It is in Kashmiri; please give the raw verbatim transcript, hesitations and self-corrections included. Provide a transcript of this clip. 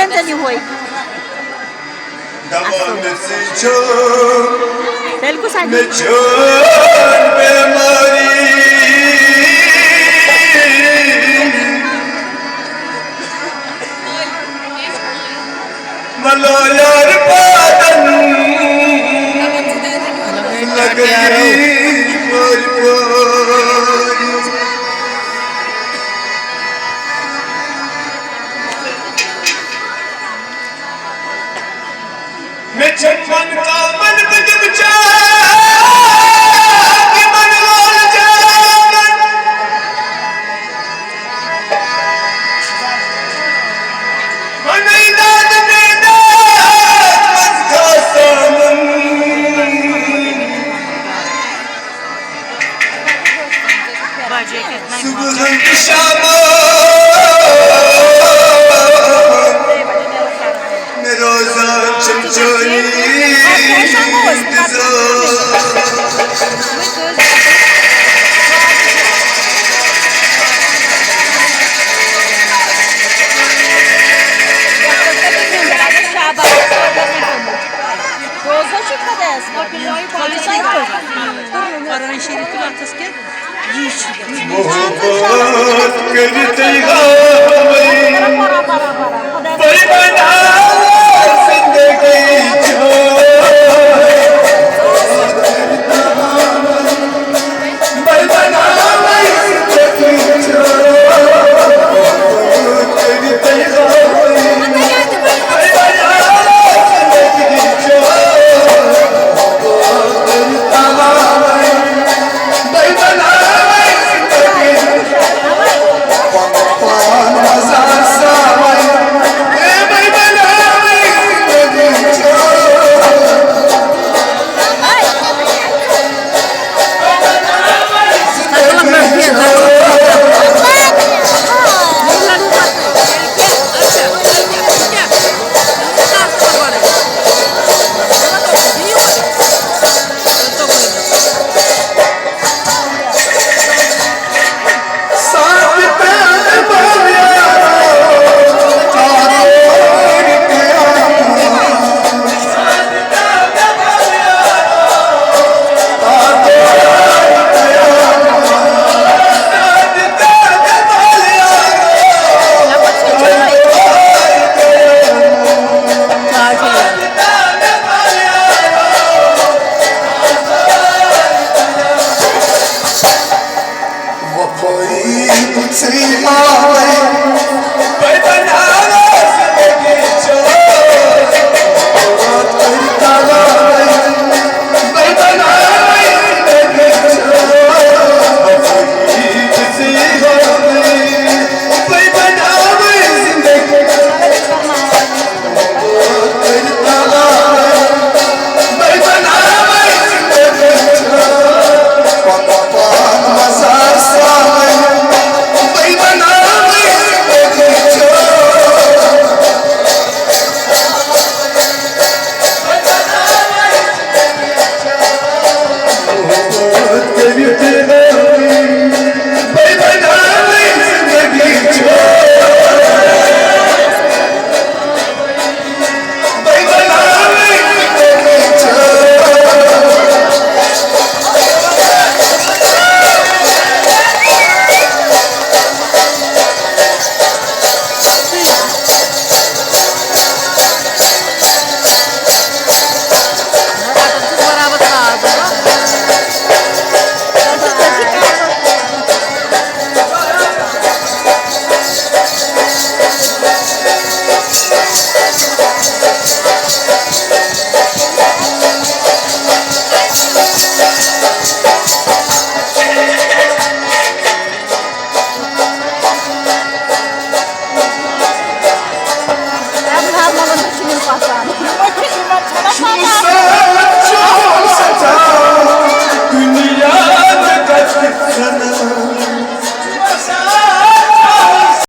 تیٚلہِ یِہوٚے۔ دَپان مےٚ ژٕ چھُکھ تیٚلہِ کُس اَتہِ؟ مےٚ چھُنہٕ بٮ۪مٲری۔ مَلو یار پادَن لَگَے مٲرۍ پٲرۍ۔ مےٚ چھَنہٕ من کامَن بہٕ دِمہٕ جان، یِمَن لول جانَن۔ وَنَے داد میداد منٛز کھسان۔ صُبحَن تہٕ شامَن مےٚ روزان چھُم چٲنی اِنتظار۔ قرآن شریف تُل اَتھَس کیٛاہ؟ محبت کٔرِتھ تُہۍ ہاوٕنۍ، بٔلۍ بناوٕ زندگی جوان۔ بٔلۍ بناوٕ زندگی جوان۔ محبت کٔرِتھ تُہۍ ہاوٕنۍ، بٔلۍ بناوٕ زندگی جوان۔